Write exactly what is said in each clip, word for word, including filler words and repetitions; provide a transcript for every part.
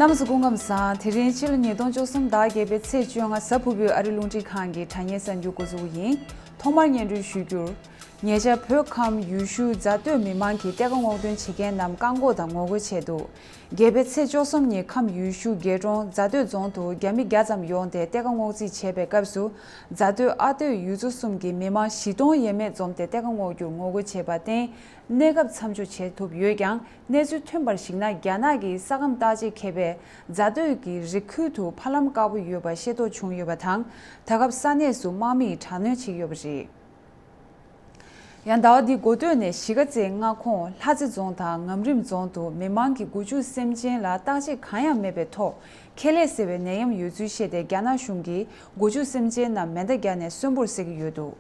རྣམ་པ་ཚོ་སྐུ་ཁམས་བཟང་། དེ་རིང་ཕྱི་ལོ་ཉིས་སྟོང་བཅུ་གསུམ་ཟླ་བརྒྱད་པའི་ཚེས་བཅོ་ལྔ་གཟའ་ཕུར་བུའི་ཨ་རི་རླུང་འཕྲིན་ཁང་གི་དྲ་བརྙན་གསར་འགྱུར་འགོ་འཛུགས་ཡིན། ཐོག་མར་སྙན་སྒྲོན་ཞུ་རྒྱུར། ཉེ་ཆར་བོད་ཁམས་ཡུལ་ཤུལ་རྫ་སྟོད་མི་མང་གིས་གཏེར་ཁ་སྔོག་འདོན་བྱེད་མཁན་རྣམས་བཀག་འགོག་དང་ངོ་རྒོལ་བྱས་འདུག་བརྒྱད་པའི་ཚེས་བཅུ་གསུམ་ཉིན་ཁམས་ཡུལ་ཤུལ་རྒེད་གྲོང་རྫ་སྟོད་རྫོང་དུ་རྒྱ་མི་བརྒྱ་ཙམ་ཡོང་སྟེ་གཏེར་ཁ་སྔོག་རྩིས་བྱས་པའི་སྐབས་སུ། རྫ་སྟོད་ཨ་སྟོད་ཡུལ་ཚོ་གསུམ་གྱི་མི་མང་བཞི་སྟོང་ཡས་མས་འཛོམས་ཏེ་གཏེར་ཁ་སྔོག་རྒྱུར་ངོ་རྒོལ་བྱས་པར་བརྟེན། གནས་སྐབས་མཚམས་འཇོག་བྱེད་ཐུབ་ཡོད་ཀྱང་། གནས་ཚུལ་ཐོན་པར་གཞིགས་ན། རྒྱ་ནག་གི་ས་ཁམས་བརྟག་དཔྱད་མཁས་པས་རྫ་སྟོད་ཀྱི་རི་ཁུལ་དུ་ཕ་ལམ་དཀར་པོ་ཡོད་པ་ཤེས་རྟོགས་བྱུང་ཡོད་པ་དང་། ད་སྐབས་ས་གནས་སུ་དམག་མིས་དྲག་གནོན་བྱེད་ཀྱི་ཡོད་པ་རེད། ཡང་ཟླ་བ་འདིའི་འགོ་སྟོད་ནས་གཞིས་ཀ་རྩེའི་མངའ་ཁོངས་ལྷ་རྩེ་རྫོང་དང་ངམ་རིང་རྫོང་དུ་མི་མང་གིས་སྒོ་ཕྱུགས་སེམས་ཅན་ལ་བརྟག་དཔྱད་གང་ཡང་མེད་པའི་ཐོག་ཁེ་ལས་ཟེར་བའི་ནད་ཡམས་ཡོད་ཚུལ་བཤད་དེ། རྒྱ་ནག་གཞུང་གིས་སྒོ་ཕྱུགས་སེམས་ཅན་རྣམས་མེ་མདའ་བརྒྱབ་ནས་གསོན་པོར་བསད་ཀྱི་ཡོད་འདུག་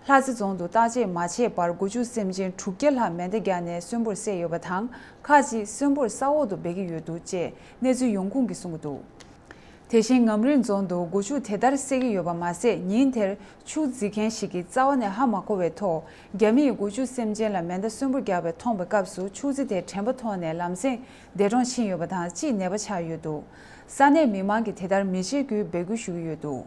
ལྷ་རྩེ་རྫོང་དུ་བརྟག་དཔྱད་མ་བྱས་པར་སྒོ་ཕྱུགས་སེམས་ཅན་དྲུག་བརྒྱ་ལྷག་མེ་མདའ་བརྒྱབ་ནས་གསོན་པོར་བསད་ཡོད་པ་དང་། ཁག་ཅིག་གསོན་པོར་ས་འོག་ཏུ་སྦས་ཀྱི་ཡོད་འདུག་ཅེས་གནས་ཚུལ་ཡོང་ཁུངས་ཀྱིས་གསུངས་ཀྱི་འདུག་དེ་བཞིན་ངམ་རིང་རྫོང་དུ་སྒོ་ཕྱུགས་དེ་ལྟར་བསད་ཀྱི་ཡོད་པ་མ་ཟད། ཉིན་དེར་ཕྱུགས་རྫི་མཁན་ཞིག་གིས་རྩ་བ་ནས་ཧ་མ་གོ་བའི་ཐོག་རྒྱ་མིས་སྒོ་ཕྱུགས་སེམས་ཅན་ལ་མེ་མདའ་གསོན་པོ་བརྒྱབ་པ་མཐོང་བའི་སྐབས་སུ། ཕྱུགས་རྫི་དེ་དྲན་པ་ཐོག་ནས་ལམ་སེང་འདས་གྲོངས་ཕྱིན་ཡོད་པ་དང་། གཅིག་ནད་པ་ཆགས་ཡོད་འདུག་ས་གནས་མི་མང་གིས་དེ་ལྟར་མི་བྱེད་རྒྱུའི་འབོད་སྐུལ་ཞུ་གི་ཡོད་འདུག་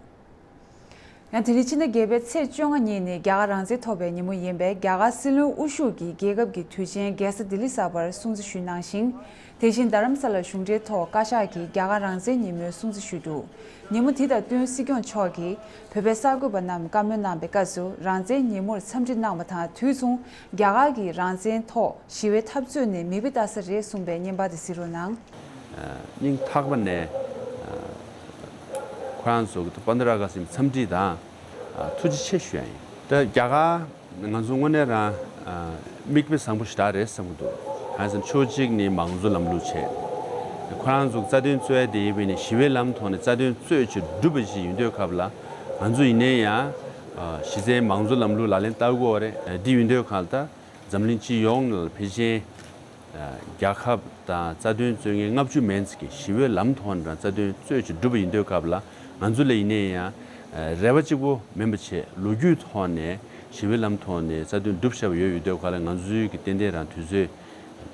ཡང་དེ་རིང་ཕྱི་ཟླ་བརྒྱད་པའི་ཚེས་བཅོ་ལྔ་ཉིན་ནི་རྒྱ་གར་རང་བཙན་ཐོབ་པའི་ཉིན་མོ་ཡིན་པས། རྒྱ་གར་སྲིད་བློན་དབུ་བཞུགས་ཀྱིས་རྒྱལ་ཁབ་ཀྱི་དུས་ཆེན་རྒྱལ་ས་ལྡི་ལི་གསར་པར་སྲུང་བརྩི་ཞུས་གནང་ཞིང་། དེ་བཞིན་རྡ་རམ་ས་ལ་གཞུང་འབྲེལ་ཐོག་བཀའ་ཤག་གིས་རྒྱ་གར་རང་བཙན་ཉིན་མོའི་སྲུང་བརྩི་ཞུས་འདུག་ཉིན་མོ་དེ་དང་བསྟུན་སྲིད་སྐྱོང་མཆོག་གིས་བོད་པའི་གསར་འགོད་པ་རྣམས་བཀའ་མོལ་གནང་བའི་སྐབས་སུ། རང་བཙན་ཉིན་མོར་འཚམས་འདྲི་གནང་བ་དང་། དུས་མཚུངས་རྒྱ་གར་གྱི་རང་བཙན་ཐོག་ཞི་བའི་འཐབ་རྩོད་ནི་མིག་དཔེ་ལྟ་ས་རེད་གསུངས་པའི་བརྙན་པར་དེ་གཟིགས་རོགས་གནང་། སྙིང་ཐག་པ་ནས་ཁོ་རང་ཚོ་གི་པནྡ་ར་ཨ་གྷ་སི་འཚམས་འདྲི་དང་ཐུགས་རྗེ་ཆེ་ཞུ་ཡ་ཡིན། ད་རྒྱ་གར་ང་ཚོ་དངོས་གནས་རང་མིག་དཔེ་བཟང་པོ་ཞེ་དྲག་རེད་བསམ་གྱི་འདུག་གང་ཡིན་ཟེར་ན། ཕྱོགས་གཅིག་ནས་མང་གཙོ་ལམ་ལུགས་བྱས། ཁོ་རང་ཚོ་རྩ་དོན་རྩོད་ཡ་དེ་ཡིན་པས་ནས་ཞི་བའི་ལམ་ཐོག་ནས་རྩ་དོན་རྩོད་ཅིག་སྒྲུབ་པ་ཞིག་ཡིན་དུས་སྐབས་ལ། ང་ཚོ་ཡིན་ནའི་ཡང་གཞི་རྩའི་མང་གཙོ་ལམ་ལུགས་ལག་ལེན་བསྟར་དགོས་པ་རེད། འདི་ཡིན་དུས་སྐབས་ལ་ད་འཛམ་གླིང་སྤྱི་ཡོངས་ལ་ཕལ་ཆེར་རྒྱལ་ཁབ་དང་རྩ་དོན་རྩོད་མཁན་ལྔ་བཅུ་མན་ཙམ་གྱིས་ཞི་བའི་ལམ་ཐོག་ནས་རང་རྩ་དོན་རྩོད་ཅིག་སྒྲུབ་པ་ཡིན་དུས་སྐབས་ལ། ང་ཚོ་ལ་ཡིན་ནའི་ཡང་རེ་བ་གཅིག་པོ་མིན་པ་བྱས། ལོ་རྒྱུས་ཐོག་ནས་ཞི་བའི་ལམ་ཐོག་ནས་རྩ་དོན་སྒྲུབ་བཞག་པ་ཡོད་ཡོད་དུས་སྐབས་ལ། ང་ཚོའི་གི་ཏན་ཏན་རང་དུས་ཚོད་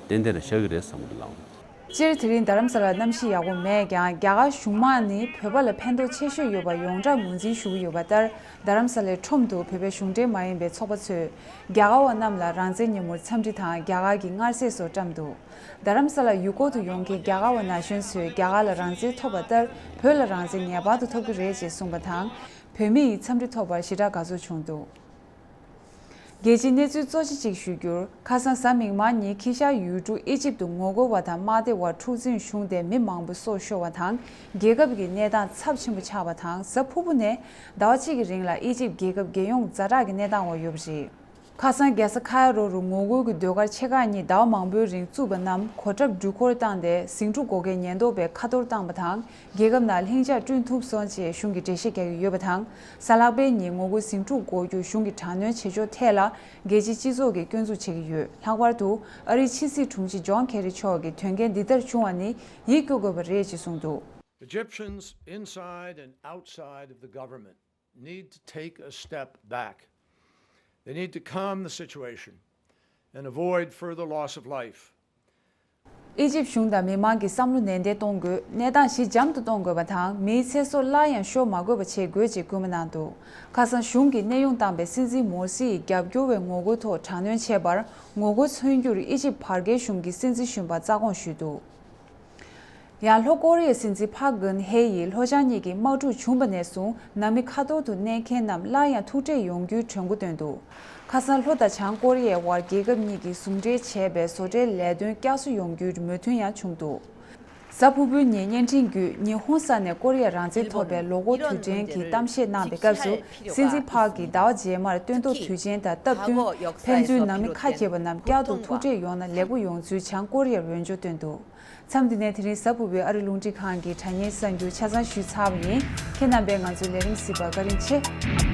ཏན་ཏན་རང་ཤར་གི་རེད་བསམ་གི་འདུག་ལགས། སྤྱིར་དེ་རིང་རྡ་རམ་ས་ལར་གནམ་གཤིས་ཡག་པོ་མེད་ཀྱང་། རྒྱ་གར་གཞུང་མང་ནི་བོད་པ་ལ་ཕན་ཐོགས་ཆེ་ཤོས་ཡོད་པ་ཡོངས་གྲགས་ངོས་འཛིན་ཞུ་གི་ཡོད་པ་ལྟར། རྡ་རམ་ས་ལའི་ཁྲོམ་དུ་བོད་པའི་གཞུང་འབྲེལ་མ་ཡིན་པའི་ཚོགས་པ་ཚོས་རྒྱ་གར་བ་རྣམས་ལ་རང་བཙན་ཉིན་མོར་འཚམས་འདྲི་དང་རྒྱ་གར་གྱི་མངར་ཟས་སོགས་བཀྲམ་འདུག་རྡ་རམ་ས་ལར་ཡུལ་སྐོར་དུ་ཡོང་མཁན་རྒྱ་གར་བ་ན་གཞོན་ཚོས་རྒྱ་གར་ལ་རང་བཙན་ཐོབ་པ་ལྟར་བོད་ལ་རང་བཙན་ངེས་པར་དུ་ཐོབ་ཀྱི་རེད་ཅེས་གསུངས་པ་དང་། བོད་མི་ཡི་འཚམས་འདྲི་ཐོབ་པར་ཞེ་དྲག་དགའ་ཚོར་བྱུང་འདུག་རྒྱལ་སྤྱིའི་གནས་ཚུལ་གཙོ་ཆེ་གཅིག་ཞུ་རྒྱུར། ཁ་སང་གཟའ་མིག་དམར་ཉིན་ཁི་ཤ་ཡུལ་གྲུ་ཨི་ཇིབ་ཏུ་ངོ་རྒོལ་བ་དང་དམག་སྡེ་བར་འཁྲུག་འཛིང་བྱུང་སྟེ་མི་མང་པོ་སྲོག་ཤོར་བ་དང་། རྒྱལ་ཁབ་ཀྱི་གནས་སྟངས་ཚབས་ཆེན་པོ་ཆགས་པ་དང་། གཟའ་ཕུར་བུ་ནས་ཟླ་བ་གཅིག་གི་རིང་ལ་ཨི་ཇིབ་རྒྱལ་ཁབ་རྒྱལ་ཡོངས་ཛ་དྲག་གི་གནས་སྟངས་འོག་ཡོད་པ་རེད། ཁ་སང་རྒྱལ་ས་ཁ་ཡ་རོ་རུ་ངོ་རྒོལ་གྱི་ཟློས་གར་ཆེ་ཁག་གཉིས་ཟླ་བ་མང་པོའི་རིང་བཙུགས་པ་རྣམས་གོ་ཁྲབ་འདྲུད་འཁོར་བཏང་སྟེ་ཟིང་འཁྲུག་འགོག་མཁན་ཉེན་རྟོག་པས་ཁ་གཏོར་བཏང་བ་དང་། རྒྱལ་ཁབ་ནང་ལྷིང་འཇགས་བསྐྲུན་ཐུབ་སོང་ཅེས་གཞུང་གིས་འགྲེལ་བཤད་རྒྱག་གི་ཡོད་པ་དང་། གཟའ་ལྷག་པའི་ཉིན་ངོ་རྒོལ་ཟིང་འཁྲུག་འགོག་རྒྱུར་གཞུང་གིས་དྲག་གནོན་བྱེད་ཕྱོགས་ཐད་ལ་རྒྱལ་སྤྱིའི་སྤྱི་ཚོགས་ཀྱིས་སྐྱོན་འཛུགས་བྱེད་ཀྱི་ཡོད། ལྷག་པར་དུ་ཨ་རིའི་ཕྱི་སྲིད་དྲུང་ཆེ་ཇོན་ཁེ་རི་མཆོག་གིས་དོན་རྐྱེན་འདི་ལྟར་བྱུང་བ་ནི་ཡིད་སྐྱོ་དགོས་པ་རེད་ཅེས་གསུངས་འདུག Egyptians inside and outside of the government need to take a step back. They need to calm the situation and avoid further loss of life. ཨི་ཇིབ་གཞུང་དང་མི་མང་གི་བསམ་བློ་ནན་ཏན་གཏོང་དགོས། གནས་སྟངས་ཞི་འཇམ་དུ་གཏོང་དགོས་པ་དང་། མིའི་ཚེ་སྲོག་སླར་ཡང་ཤོར་མ་དགོས་པ་བྱེད་དགོས་ཅེས་སྐུལ་མ་གནང་འདུག་ཁ་སང་གཞུང་གིས་གནས་དབྱུང་བཏང་བའི་སྲིད་འཛིན་མོར་སི་ཡི་རྒྱབ་སྐྱོར་བའི་ངོ་རྒོལ་ཐོག་དྲག་གནོན་བྱས་པར་ངོ་རྒོལ་མཚོན་རྒྱུར་ཨི་ཇིབ་བར་བརྒལ་གཞུང་གི་སྲིད་འཛིན་གཞོན་པ་རྩ་དགོངས་ཞུས་འདུག་ཡང་ལྷོ་ཀོ་རི་ཡའི་སྲིད་འཛིན་ཕག་གིན་ཧེ་ཡིས་ལྷོ་བྱང་གཉིས་ཀྱི་དམག་འཁྲུག་བྱུང་བ་ནས་བཟུང་ནང་མི་ཁ་ཐོར་དུ་གནས་མཁན་རྣམས་སླར་ཡང་ཐུག་འཕྲད་ཡོང་རྒྱུའི་གྲོས་འགོ་བཏོན་འདུག་ཁ་སང་ལྷོ་དང་བྱང་ཀོ་རི་ཡའི་དབར་རྒྱལ་ཁབ་གཉིས་ཀྱིས་ཟུང་འབྲེལ་བྱས་པའི་བཟོ་གྲྭའི་ལས་དོན་བསྐྱར་གསོ་ཡོང་རྒྱུའི་མོས་མཐུན་ཡང་བྱུང་འདུག་གཟའ་ཕུར་བུའི་ཉིན་བརྙན་འཕྲིན་བརྒྱུད་ཉི་ཧོང་ས་ནས་ཀོ་རི་ཡ་རང་བཙན་ཐོབ་པའི་ལོ་འཁོར་དུས་དྲན་གྱི་གཏམ་བཤད་གནང་བའི་སྐབས་སུ། སྲིད་འཛིན་ཕག་གིས་ཟླ་བ་རྗེས་མར་སྟོན་ཐོག་དུས་ཆེན་དང་སྟབས་བསྟུན་ཕན་ཚུན་ནང་མི་ཁ་གྱེས་པ་རྣམས་བསྐྱར་དུ་ཐུག་འཕྲད་ཡོང་ན་ལེགས་པོ་ཡོང་ཚུལ་བྱང་ཀོ་རི་ཡར་འོས་སྦྱོར་བཏོན་འདུག་མཚམས་འདི་ནས་དེ་རིང་གཟའ་ཕུར་བུའི་ཨ་རི་རླུང་འཕྲིན་ཁང་གི་དྲ་བརྙན་གསར་འགྱུར་ཆ་ཚང་ཞུས་ཚར་བ་ཡིན། ཁྱེད་རྣམ་པས་ང་ཚོའི་ལས་རིམ་གཟིགས་པར་བཀའ་དྲིན་ཆེ།